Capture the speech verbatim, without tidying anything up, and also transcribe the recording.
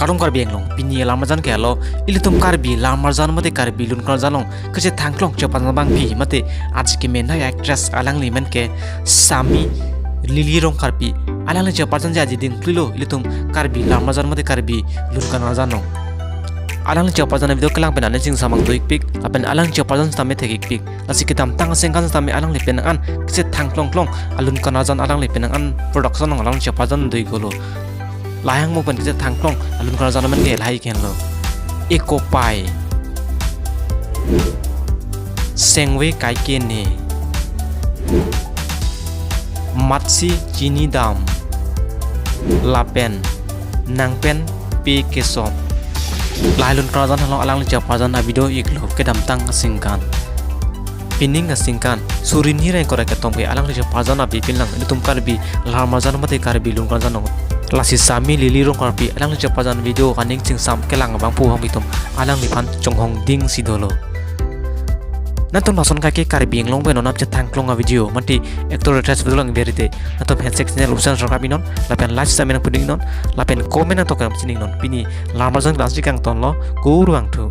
Kardom Karbi Anglong, pini alam arjan ke alo, ilitum Karbi alam arjan mate Karbi lun karjan along kachethang klong chepajan abangpi mate aji kemenei actress alangli amen ke Sami Lily Rongkarpi, alangli chepajanji aji dingklilo ilitum Karbi alam arjan mate Karbi lun karjan along. Alangli chepajan avideo kelang pen aning chingsamang do-ikpik, lapen alangli chepajan sitame thek-ikpik. Lasi kedamtang asengkan sitame alangli penang an kachethang klong klong alun karjan, alangli penang an production along alangli chepajan do-iklo. Lahai angmo pen kachethang klong alun karjan amen ke lahai henlo: Ekopai, Sengve Kaikene, Matsi Chinidam, lapen Nangpen Pe Kesom. Lahai lun karjan along alangli chepajan avideo iklo kedamtang asengkan. Pining asengkan suri hini ra ingkoi ra kethom ke alangli chepajan avideo pinlang ilitum Karbi alam arjan mate Karbi lun karjan along. Lasi Sami Lily Rongkarpi alangli chepajan avideo aning chingsam kelang abangpo hong itum alangliphan chonghong dingsi dolo. Nangtum lason kaike Karbi Anglong pen non nap chethang klong avideo mate actor actress avideo lang verite, nangtum handshake channel usan sarkap inon, lapen like sitame nangpuding non, lapen comment nangtok kam sining non. Pini alam arjan ke la-ansi kangtonlo, kurvangthu.